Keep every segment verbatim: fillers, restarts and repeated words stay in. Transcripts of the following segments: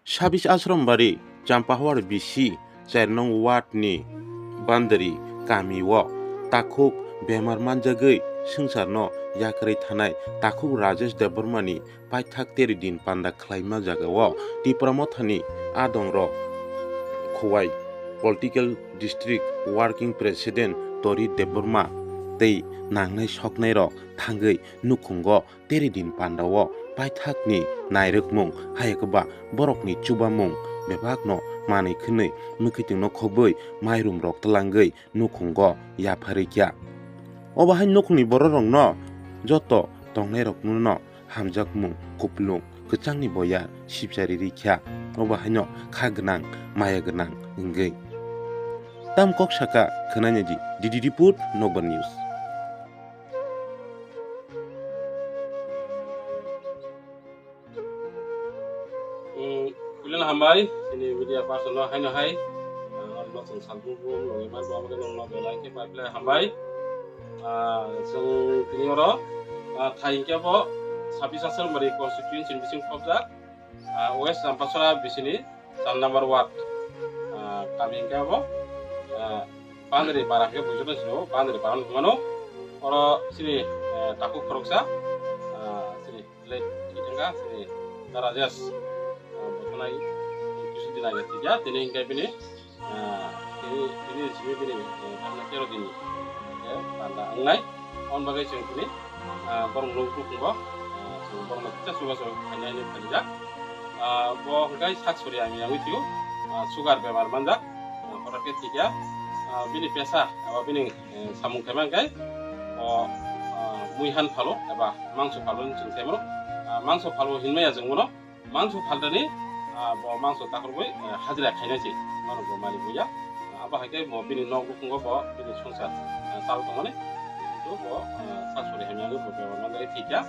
Sabis Ashram Bari, Champahwar B C, char nong ward ni Bandari kami o takhuk bemar manjagwi swngcharno yakarwi thanai takhuk Rajesh Debbarma ni paithak teri din panda khlaima jagao Tipra Mothani adongrok Khowai Political District Working President Tori Debbarma tei nangnai soknairok thangwi nukhungo teri din pandao paithakni nairwkmung, hayakba borokni chubamung bebakno manwi khwnwi mwkhwtwngno khobwi mairum rok twlangwi nukhungo yapharwi kha. Obo hai nukhungni bororokno joto tongnairokno hamjakmung, kuplung, kwchangni boyar sipchari rikha. Obo haino kha gwnang, maya gwnang wngwi. Tam kok saka khwnani di, D D report, Nokbar News. Mm, puilano hambai, chini media person no haino hai, ah, oro no chwng salbrum brum logi man bo, omo khe nokno belai khe pai belai hambai. Ah, chwng tini oro, ah, thai hwnkhe bo Sabis Ashram Bari constituency ni bising khobjak, ah, West Champachara bisini char number ward, ah, kami hwnkhe bo, ah, Bandari para hwnkhe buijono sio, Bandari para hwnwi mano. Oro chini, eh, takhuk khoroksa, ah, chini late Itanga, chini Da Rajesh, ah, bo thwnai kisu din age thikya, tini hwnkhe bini, ah, tini, tini simi bini, eh, thangna tero din, eh, panda wngnai. Aboni bagwi chwng tini, ah, borok nukhukungo, ah, chwng borokno kisa chubachu khainai hinwi phaijak. Ah, bo hwnkhe sak sori hamya wngwi thwio, ah, sugar bemar manjak, ah, kotor khe thikya. Ah, bini pesa eba bini, eh, samung khaima hwnkhe bo, ah, mui han phalo eba mangso phalo hinwi chwng khaimano. Ah, mangso phalo hinmaya chwng bono. Mangso phaltani, ah, bo mangso takhorwi, eh, hajira khainai se, mano bo malik buya. Ah, abo hai khe bo bini nok nukhungo bo bini songsa, ah, chal tongmani. Kintu bo, ah, sak sori hamya wngwi bo bemar manjagwi thikya.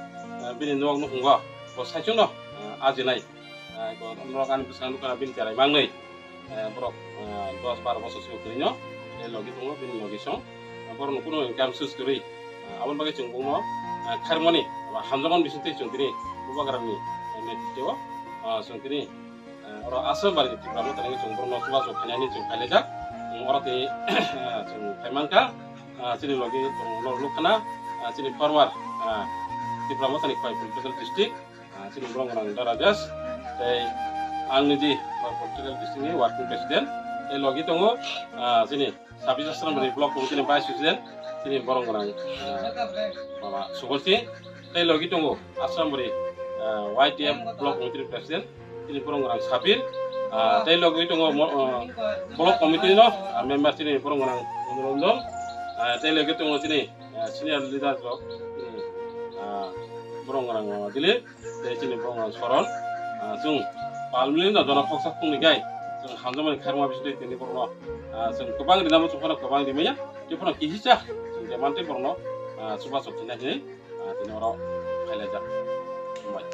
Ah, bini nok nukhungo bo saichungno, ah, ajinai. Ah, bo norok ani bwskango nukha bini cherai mangnwi. Eh, borok, eh, dos baro bosor se kwrwino, tei logi tongo, bini logi song. Borokno kunu income source kwrwi. Eh, aboni bagwi chwng bumung, eh, kharmani, aba hamjakmani bisingtwi chwng tini bubagrani, eh, netrito, eh, chwng tini, eh, oro Ashram Bari Tipra Mothani chwng borokno chubachu khainani chwng khailaijak. Chwng oro tei, eh, chwng phaimankha, eh, chini logi tongo norok nukkhana, eh, chini former, eh, Tipra Mothani Khowai Political District. Ah, chini borok rang Dara Das, tei ang niji Political District ni Working President, tei logi tongo, ah, chini Sabis Ashram Bari Block Committee ni Vice President, chini borok rang, ah, mama Subolsi, tei logi tongo Ashram Bari, ah, Y T F Block Committee ni President, chini borok rang Sabir, ah, tei logi tongo mo-, ah, Block Committee no, ah, member chini borok rang Ranjan, ah, tei logi tongo chini, ah, senior leader rok, chini, ah, borok rang, ah, Dilip, tei chini borok rok soron, ah, chwng palmili no jono khoksa phungni gai chwng hamjakmani khairokma bisingtwi tini borokno, ah, chwng kwbang rinamo chwng phano kwbang rimaya, tei phano kihisa chwng je mantwi borokno, ah, chubachu khaina hinwi, ah, tini oro khailaijak. Hambai.